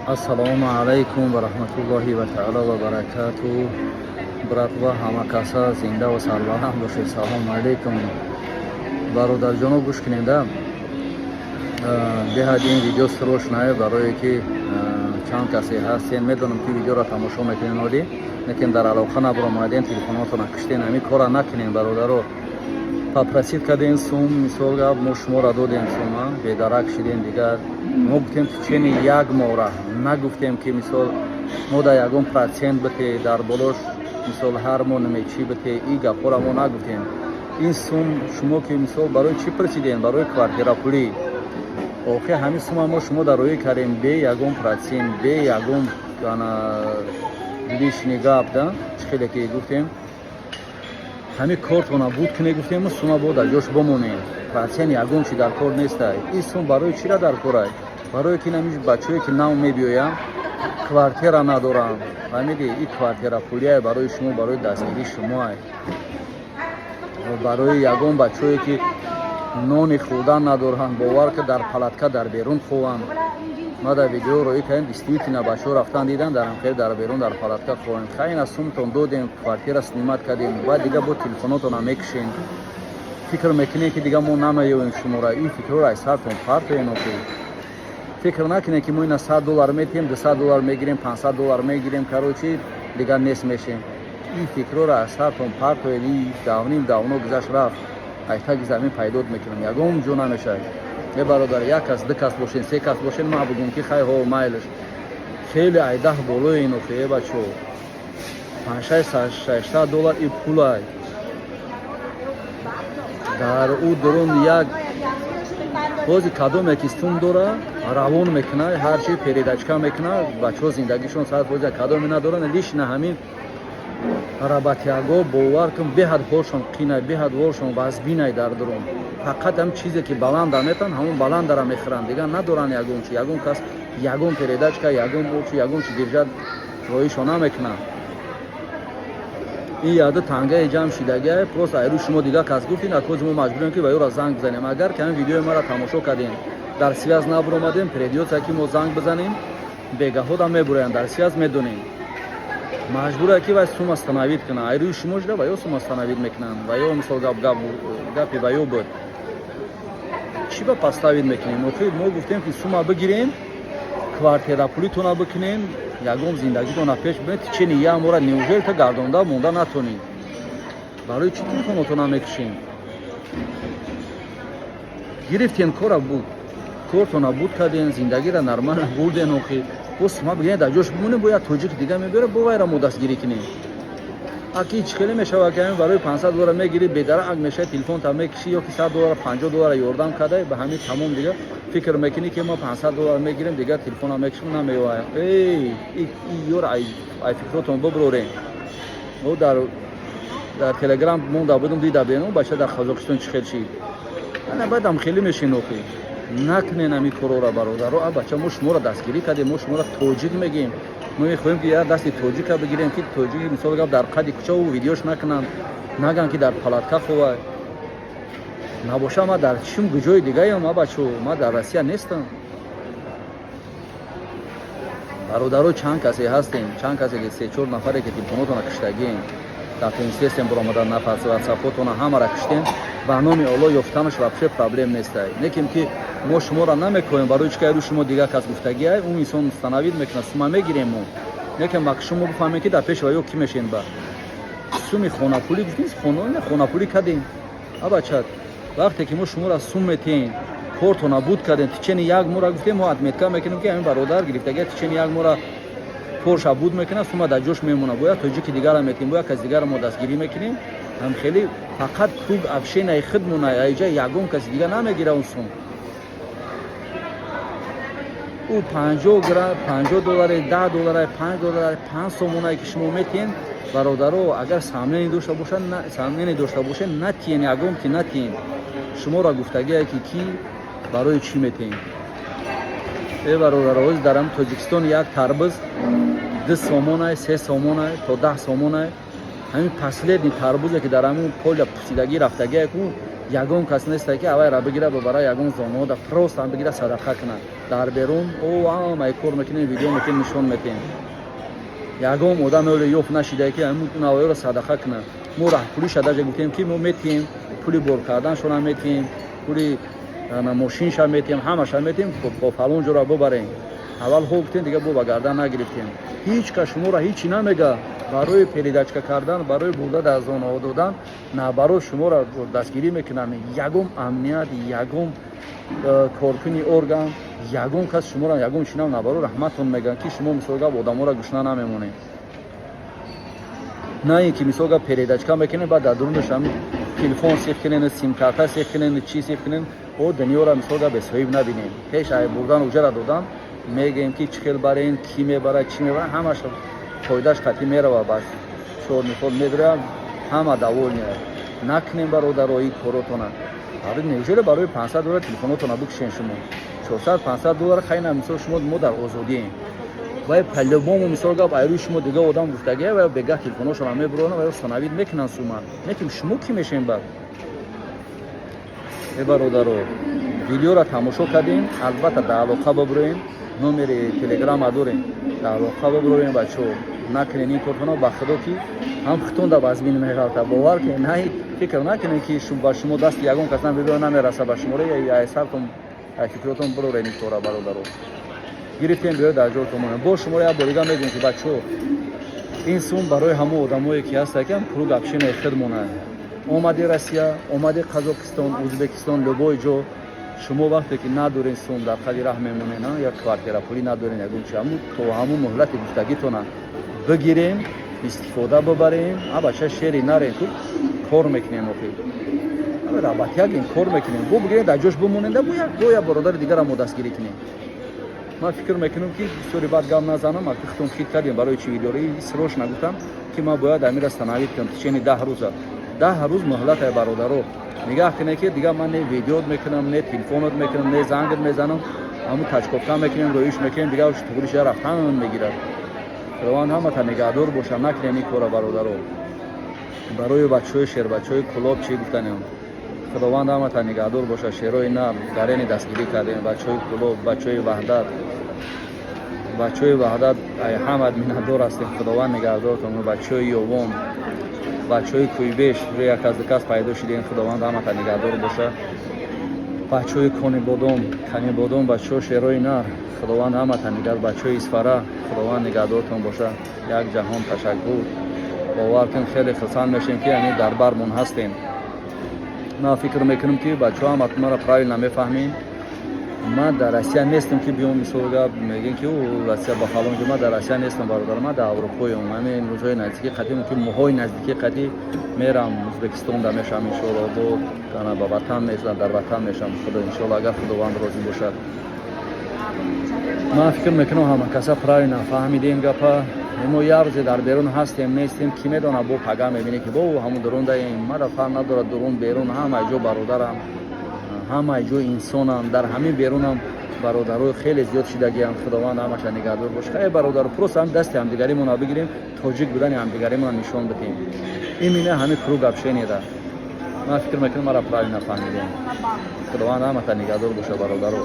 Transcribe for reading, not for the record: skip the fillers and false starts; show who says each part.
Speaker 1: Ассалому алайкум ва раҳматуллоҳи ва таъала ва баракату. Братва, ҳама каса зинда ва сарбаланд бошед. Салому алайкум. Бародарҷоно, гӯш кунеда. Беҳад ин видео срочное, барое ки чанд касе ҳастен, медонам, ки видеоро тамошо мекунен оли, лекин дар алоқа набаромаден, телефонотона киштен. Ҳамин кора накунен, бародаро. Попросить карден сум, мисол гап, мо шуморо додем сума, бедарак шидем. Дигар мо гуфтем течение як моҳра, нагуфтем, ки мисол мо дар ягон процент бите, дар болош мисол ҳар моҳ намечӣ бите. И гапҳоро мо нагуфтем. Ин сум шумо ки мисол барои чӣ просидем? Барои квартирапулӣ. Охи ҳамин сума мо шумо дар роӣ кардем бе ягон процент, бе ягон лишний гап да. Чӣ хеле ки гуфтем, ҳамин кортона буд куне, гуфтем, сума бо дар ҷош бомонем, процент ягон чи дар кор нестай. Ин сум барои чира дар корай? Барое ки нами бачае ки нав мебиёянд, квартира надоранд, фаҳмиди? И квартира пулияй барои шумо, барои дастгирии шумоай, барои ягон бачое ки нони хӯрдан надоранд, бовар ки дар палатка дар берун хованд. Ма дар видео роӣ кардем, действительно бачаҳо рафтан, дидан, дар ҳамхел дар берун дар палатка хованд. Хайна сумтон додем, квартира снимать кардем, баъд дига бо телефонотона мекушем, фикр мекунем, ки дига мо намеёвем шуморо. Ин фикрҳоро аз сартон партоен. Охи фикр накунем, ки мо ина 100 доллар метиҳем, 200 доллар мегирем, 500 доллар мегирем, короче, дигар нест мешем. Ин фикрҳоро аз сартон партоед. И давним давно гузашт, рафт, айтаги замин пайдот мекунам, ягон ҷо намешавад. Е бародар, як кас, ду кас бошен, се кас бошен, ма бугум, ки хай ҳо, майлаш. Хеле айдаҳ болои ин охи, е бачо, панҷшаш, 600 доллар и пулай дар ӯ дурун. Як бози кадоме ки сум дора, равон мекуна, ҳарчи передачка мекуна, бачаҳо зиндагишон 100%. Кадоме надоранд, лишь на ҳамин работяго, бовар кун, беҳад ҳолшон қинай, беҳад ҳолшон вазбинай. Дар дурун фақат ҳам чизе ки баланда метан, ҳамон баландара мехӯранд, дигар надоранд ягон чи. Ягон кас ягон передачка, ягон очи, ягон чи держат роишо намекунанд. Ин яду тангаи ҷамъ шидагия просто айрӯ шумо дигар кас гуфтин, акози мо маҷбурем, ки ба ёра занг бизанем. Агар ки ҳамин видеои маро тамошо кардем, дар связь набуромадем, придётся ки мо занг бизанем. Бегаҳода мебуроянд дар связь, медонем, маҷбура ки вай сум остановить кунад. Айрӯи шумо шуда, ва ё сум остановить мекунанд, ва ё мисол гапи ва ё буд, чӣ ба подставить мекунем? Охир мо гуфтем, ки сума бигирем, квартира пулитона бикунем, ягон зиндагитона пеш бибаред. Течение як мора неужели та гардонда монда натонӣ? Барои чӣ телефонотона мекушем? Гирифтем, кора буд, кортона буд кардем, зиндагиро нормально бурден. Охир бо сума бигирем, дар ҷош бимонем, бо як тоҷики дига мебиёра, бо вайра мо дастгирӣ кунем. Аки чӣ хеле мешавад, ки ҳамин барои 500 доллар мегирӣ, бедарак мешавӣ, телефонта мекушӣ, ё ки 100 доллар, 50 доллара ёрдам карда, ба ҳамин тамом. Дига фикр мекунӣ, ки мо 500 доллар мегирем, дигар телефона мекушем, намеоям. Эй, ёр, ай фикротон биброрем. О дар Телеграм монда будум, дида бену бача дар Қазоқистон чӣ хел шид. Ана баъдам хеле мешинохӣ. Накунен ҳамин корора, бародаро. А бача, мо шуморо дастгирӣ кардем, мо шуморо тоҷик мегӯем. Мо мехоҳем, ки як дасти тоҷика бигирем, ки тоҷики мисол гап дар қади кӯчаву видеош накунанд, наган, ки дар палатка ховай набоша. Ма дар чим ҷои дигаям, а бачо, ма дар Россия нестам. Бародаро, чанд касе ҳастем, чанд касе ки се чор нафаре ки телефонотона киштагием, дар пенсиястем, буромадан нафас, ватсапотона ҳамара киштем. Ба номи Олло, ёфтанаш вообще проблем нестай. Неким ки мо шуморо намекоем, барои чӣ ки айрӯ шумо дигар кас гуфтагиай, ӯ инсон установить мекунад, сума мегирем мо. Неким ба шумо бифаҳмем, ки дар пеши ва ё кӣ мешен. Ба суми хонапулӣ гуфтем, хонапулӣ кардем. А бача, вақте ки мо шуморо сум метиҳем, кортона буд кардем, течение як мора гуфтем, мо отметка мекунем, ки ҳамин бародар гирифтагия, течение як мора корша буд мекунад, сума дар ҷош мемонад, бояд тоҷики дигара метиҳем, бояд каси дигара мо дастгирӣ мекунем. Ҳам хеле фақат круг общения худмона, айҷа ягон каси дига намегира он сум. Ӯ 50 грамм, 50 долларе, 10 долларе, 5 долларе, 5 сомонае ки шумо метиҳен, бародаро, агар сомнение дошта бошад, сомнение дошта бошед, натиҳен, ягон ки натиҳен. Шуморо гуфтагие, ки кӣ барои чӣ метиҳен. Э бародаро, ҳози дар ҳами Тоҷикистон як тарбуз 2 сомонай, 3 сомонай, то 10 сомонай. Ҳамин последний тарбузе, ки дар ҳамин поля пусидагӣ рафтагие ку. Ягон кас несте, ки авайра бигира, бибара ягон зонаода, просто ам бигира, садақа кунад. Дар берун о ҳамаи кор мекунем, видео мекунем, нишон метиҳем. Ягон одам оле ёфт нашидае, ки навоёро садақа кунад. Мо раҳпулиша даже гуфтем, ки мо метиҳем, пули бор карданшона метиҳем, пули мошинша метиҳем, ҳамаша метиҳем, бо фалон ҷора бубарем. Аввал ҳо гуфтем, дига бо ба гардан нагирифтем. Ҳеҷ кас шуморо ҳечи намега. Барои передачка кардан, барои бурда дар зонаҳо додан, наоборот, шуморо дастгирӣ мекунанд. Ягон амният, ягон коркуни орган, ягон кас шуморо ягон чинам, наоборот, раҳматон мегӯянд, ки шумо, мисол гап, одаморо гушна намемонед. На ин ки, мисол гап, передачка мекунед, баъд дар дурунаш ҳами телефон сех кунед, симкарта сех кунед, чӣ сех кунед, о дунёро, мисол гап, бесоҳиб набинед. Пеш ай бурдан уҷара додан мегӯем, ки чӣ хел барен, кӣ мебарад, чӣ мебарад, ҳамаш фоидаш қатъӣ мерава. Бас чормихол медурам, ҳама довольны. Накунем, бародаро, ин коротона. Неужели барои 500 доллар телефонотона бикушен шумо? 400, 500 доллар хайна, мисол, шумо, мо дар озодием. Вай по-любому, мисол гап, айрӯи шумо дига одам гуфтагия, вай бегаҳ телефоношона мебурона, вай установить мекунанд сума. Неким шумо кӣ мешем баъд? Э, бародаро, видеоро тамошо кардем, албатта, дар алоқа бибуроем, номери телеграма дорем, дар алоқа бибуроем. Бачаҳо, накунед ин кортона, ба худо, ки ҳам хитонда вазмин меғалта. Бовар кунед, на фикр накунед, ки ба шумо дасти ягон кас намебиро, намераса ба шуморо. Сартон, фикротон бироред ин кора, бародаро. Гирифтем, биёед, дар ҷоятон монем. Боз шуморо як бор дига мегӯем, ки, бачаҳо, ин сум барои ҳамон одамое, ки ҳаста, ки ҳам круг общения худмона. Омади Россия, омади Қазоқистон, Ӯзбекистон, любой ҷо, шумо вақте ки надорен сум, дар қади раҳ мемонен, як квартира пулӣ надорен, ягон чи, ҳамун то ҳамун муҳлати гуфтагитона бигирем, истифода бибарем. А бача шери нарен, ту кор мекунем, охи работягем, кор мекунем. Бо бигирем, дар ҷош бимонем, бо як бародари дигарам мо дастгирӣ кунем. Ман фикр мекунам, ки бисёри баъд гап назанам. Аки худтон хит кардем, барои чи видеоро сроч нагуфтам, ки ман бояд амира установить кунам течение 10 рӯза. 10 рӯз муҳлате, бародаро. Нигаҳ кунед, ки дигар ман не видеот мекунам, не телефонот мекунам, не зангат мезанам. Ҳамун тачковка мекунем, роиш мекунем, дигар туғриша рафтан мегирад. Худованд ҳамата нигаҳдор боша. Накунем ин кора, бародаро. Барои бачаҳои шербачаҳои Кулоб чӣ гуфтанем? Худованд ҳамата нигаҳдор боша. Шерои нар гарени дастгирӣ кардем, бачаҳои Кулоб, бачаҳои Ваҳдат, бачаҳои Ваҳдат, ҳамат миннатдор ҳастем. Худованд нигаҳдортон. Бачаҳои Ёвон, бачаҳои Кӯйбеш, як аз кас пайдо шудем. Худованд ҳамата нигаҳдор боша. Бачаҳои Конибодом, Канибодом, бачаҳо, шерои нар, Худованд ҳамата нигаҳ. Бачаҳои Исфара, Худованд нигаҳдортон боша. Як ҷаҳон ташаккур. Бовар кун, хеле хурсанд мешем, ки яъне дар бармон ҳастем. Ман фикр мекунам, ки бачаҳо ҳамат маро правильно мефаҳмем. Ман дар Россия нестам, ки биём, мисол гап, мегӯем, ки Россия ба фалон ҷо. Ман дар Россия нестам, бародар, ман дар Аврупоям. Ҳамин рӯзҳои наздикӣ қатъи, мумкин моҳҳои наздикӣ қатъи мерам, Ӯзбекистон да мешавам, иншоалло. Бо ба ватан мешавам, дар ватан мешавам, худо, иншоалло, агар Худованд розӣ бошад. Ман фикр мекунам, ҳама каса правильно фаҳмидем гапа. Мо як рӯзе дар берун ҳастем, нестем, кӣ медонад? Бо пага мебинем, ки бо ҳамун дурун даем. Мара фарқ надорад, дурун, берун, ҳамаи ҷо бародарам, ҳамаи ҷо инсонам. Дар ҳамин берунам бародарои хеле зиёд шидагиам. Худованд ҳамаша нигаҳдор бошад. Эй, бародаро, просто ҳам дасти ҳамдигаримонро бигирем, тоҷик будани ҳамдигаримонро нишон бидиҳем. Именно ҳамин круг общения да. Ман фикр мекунам, мара правильно фаҳмидем. Худованд ҳамата нигаҳдор боша, бародаро.